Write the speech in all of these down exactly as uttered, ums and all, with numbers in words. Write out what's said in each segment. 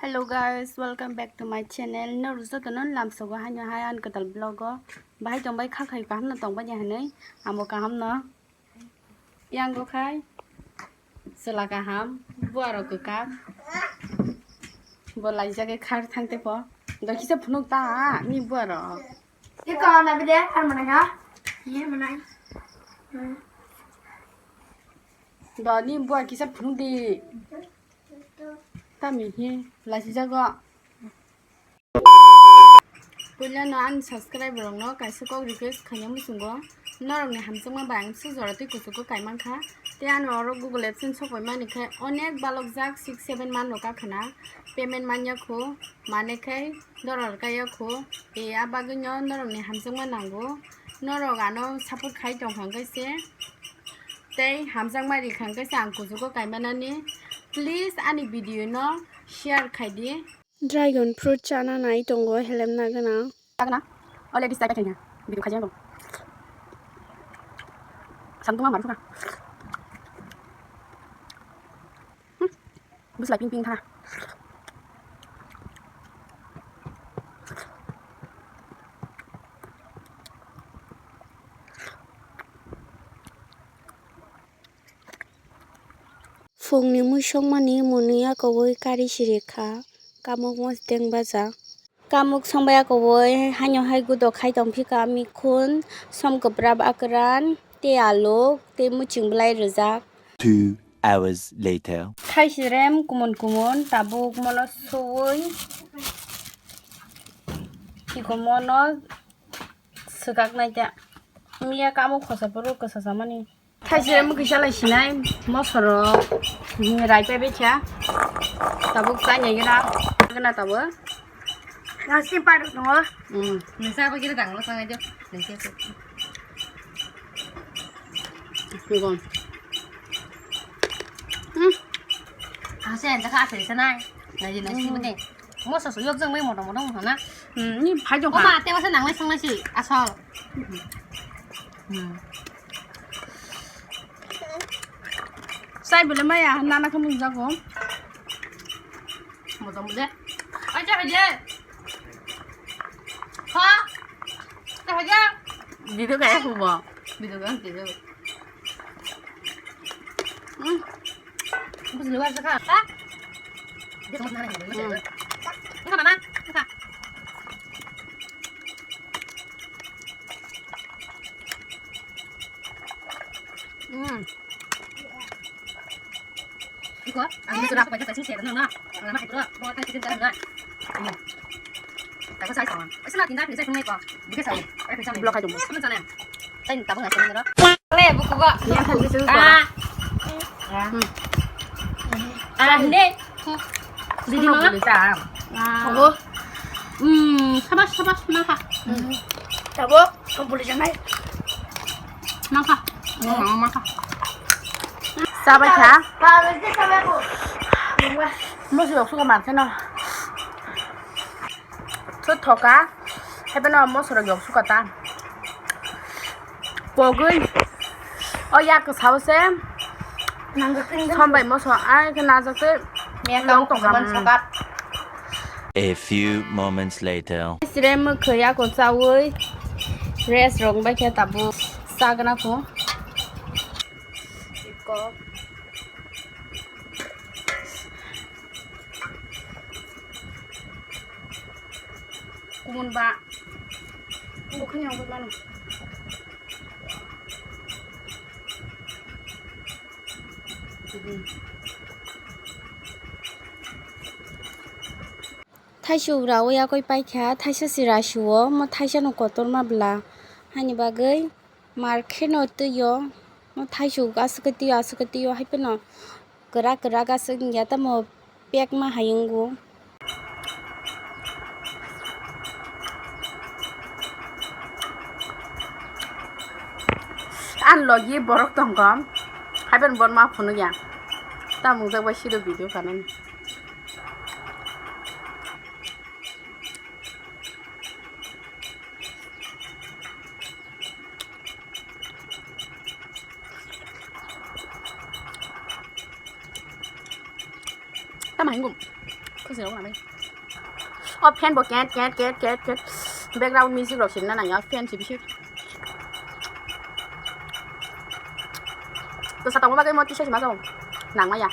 Hello guys, welcome back to my channel. Norok jotono lamsogo haino hai ani kwtal vlog o. Bahai tongbai kha khai kaham no tongbai ya hinui amo kaham no. Yang go khai chwla kaham, buarok kwkak. Bo laijagwi khar thangte pho. Doi kisa phunuk ta ha ni buarok. Iko na bide ar mana ha? Ye mana? Do ni buar kisa phunuk di. Tami hi lachijago. Puila no ani subscriber rok no kaisa kok request khaina muchungo. Norok ni hamjakma bai ang suk jora twi kuchugo kaimankha. Tei ano oro Google AdSense sok pai mani khe onek balok jak six seven man rok kakhwna payment manya kho, mane khai dorar kaya kho. E a bagwi no norok ni hamjakma nango. Norok ano support khai tongkha hwnkhe se tei hamjakma rikha hwnkhe se ang kuchugo kaimanani. Please ani video no share khai di. Dragon fruit chana nai tongo helemna gwnang. Chagna already sai paithai na video khaijak bo. Samtuma maruka. Bwsla ping ping tha. Phungni muisokmani mwnwi yakowi kari siri kha, kamuk mosdeng baja. Kamuk songbai yakowi haino hai gudo khai tongphika mikhun, som kwprap akran, tei aluk, tei muchung bwlai rwjak. Two hours later. Thaisirem kumun kumun tabuk mono suwi, tiko mono swkak naikha. Miya kamuk khosa phuru kwsa samani. Thaisirem mui kisa lai sinai, mosorok, rai pai bai kha. Tabuk chai nai gana, gana tabuk. Nasi paruk tongo. Hmm. Nisa apa kira danglo sangai jo. Nisa apa? Ngon. Hmm. Ase anta kha ase sanai. Nai nai si mane. Moso so yok jang mai moto moto hana. Hmm, ni phai jong. Oma te wasa nang lai sang lai si asol. Hmm. Sai bole maya nana khamu jago. Moto mole. Aja aja. Ha. Aja. Video kaya ko ba. Video kan video. Hmm. Bus luar saka. Ha. Dia sama sana ni. Hmm. Enggak mama. Enggak. Hmm. Iko, ang gusto na ako pwede kasi share na na. Ang naman ito, mga kasi din ka na. Ano? Tapos ay sawan. Ay sana tinda pinsa kung iko. Bigay sa. Ay pinsa. Block aja. Ano sana? Tayo tapos ay sana. Le buku ko. Yan po gusto ko. Ah. Ah. Ah, hindi. Didi mo. Ako. Hmm, sabas sabas na ka. Tabo, sombuli janai. Mangkha. Mangkha. Sabai kha. Musi yok suka marke no. Thu thoka. Hebe no mosorok yok suka ta. Pogwi. O yak sao se. Sombai moso ai ke najak te. Miya kau tongkha man sokat. A few moments later. Sire mwkhwi ako chawi rest rong bai khe tabuk chagna kho. Kumun ba. Bukhani ang mano. Thaisuk rawi yakoi paikha, thaisa si rasuo, omo thaisa no kotorma bwla. Haini bagwi mar kheno twi o, omo thaisuk aswk twi o, aswk twi o, hai phano kwrak kwrak aswk wngya, tamo pekma hai wngo. Ani logi borok tongkha, hai phano bono ma phunukya, tamo wngjak bai siro video kanani. Tama hingo. Khwsirok nangmani. O fan bo ket ket ket ket ket. Background music rok sini na nangya, fan si bisi. To sa tongma bagwi mo tisa si ma jao. Nangmaya.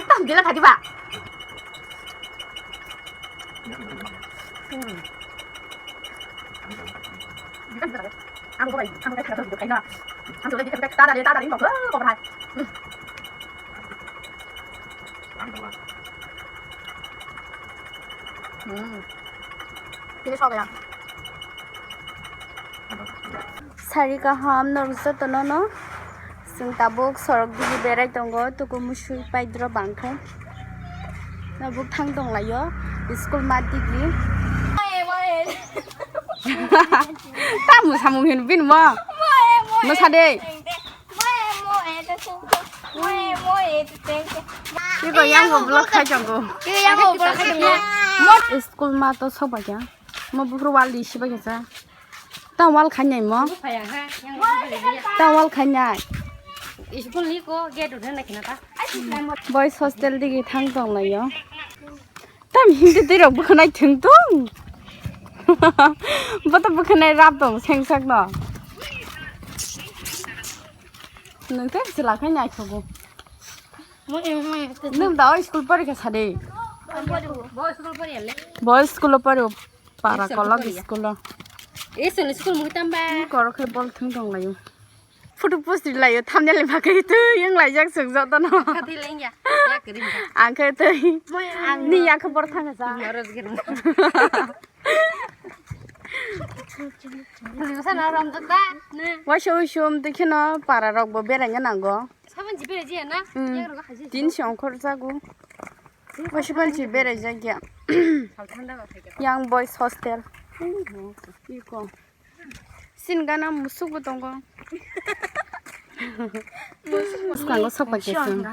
Tam dila thadi ba. Hmm. Ini soal ya. Sari kaham norok jotono no. Chwng tabuk sorok digi berai tongo, tuku musui paidro bangkhe. Tabuk thang tonglaio school mat digi. Tamo samung hin bin mo. Mo sa de. Iko yang go vlog khai tongo. Iko yang go vlog khai tongo. School mat to sok baja. Mo buphuru wal di si baja. Ta wal khainai mo. Ta wal khainai. School ni ko gate udah nak kena ta. Boys hostel digi thang tong laio. Tam hindi tei rok bwkhanai thung tung. Boto bwkhanai rap tong sengsak no. Nung tei sila khainai thogo. Nung da school pori kha sadi. Boys school pori le. Boys school pori. Para kolok school o. School mui tamba. Koro khe bol thung tong laio. Photo post ri laio, thumbnail ni bagwi twi wng laijak chwng jotono. Kha twi lengya. Ya kiri. Ang khe twi. Ni ya khe bor thang sa. Norok gir. Sana ram jata. Waisa waisa um twi kheno para rok bo beraina nango. Saban ji beraji ya na? Hmm. Yang rok haji. Tin song khor jago. Waisa ban ji beraijak ya. Sal thanda ba thai. Young boys hostel. Iko. Sin gana musuk bo tongo. Muskango sok paikhe chwng.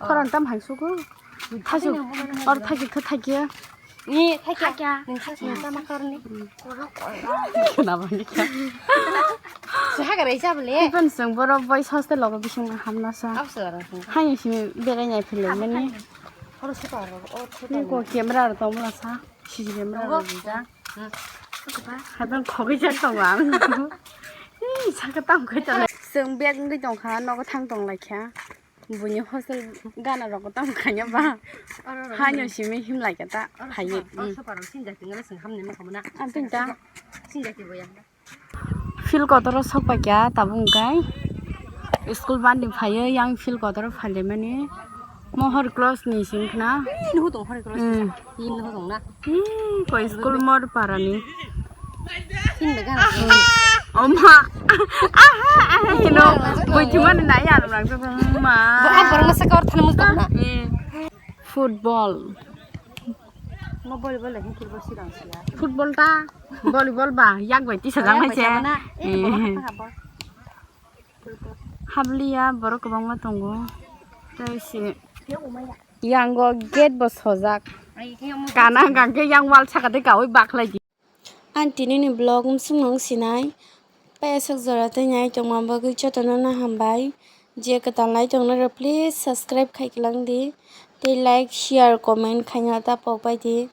Khorang tam hai sugo. Thajik, or thajik khe thajik. Ni thajik. Nung thajik tama karni. Khena bani kha. Seha garai sa bole. Iban chwng borok boys hostel logo bising hamna sa. Absa rang sung. Hai sini berai nai philai mani. Oro suka ro. O suka. Ni ko camera ro tong masa. Sijili mrang rijak. Haibang khogwi jak tongo ang. Ih, saka tam khai tongo. Chwng bag wngwi tongkha, nogo thang tong laikha. Buini hostel gana rogo tam khanya ba. Hanyo simi him laikha ta. Haye. Ang tong ta. Field kotor o sok paikha tabuk hwnkhe school bandi phaiwi yang field kotor o phailaimani mohor close ni sing khna. Nuhu tong hori close. Hmm. Nuhu tong na. Hmm, koi school mor para ni. Sin de gana. Oma. Aha, aha, hino. Koi thumani nai anu rang ma. Bo ang borok masa kor thani mus tong na. Hmm. Football. Mo volleyball le hin football si rang siya. Football ta volleyball ba yak bai tisa jang hai se. Eh. Habliya borok kwbangma tongo. Tei si yango gate bo sojak. Kana hwnkha khe yang wal saka tei kaui baklai di. Ang tinini vlog wngsugo wng sinai. Paisok jora tei nai tongma bagwi jotono no hambai. Je kwtal nai tongna rok please subscribe khai kwlang di. Tei like, share, comment khaina ta pok bai di.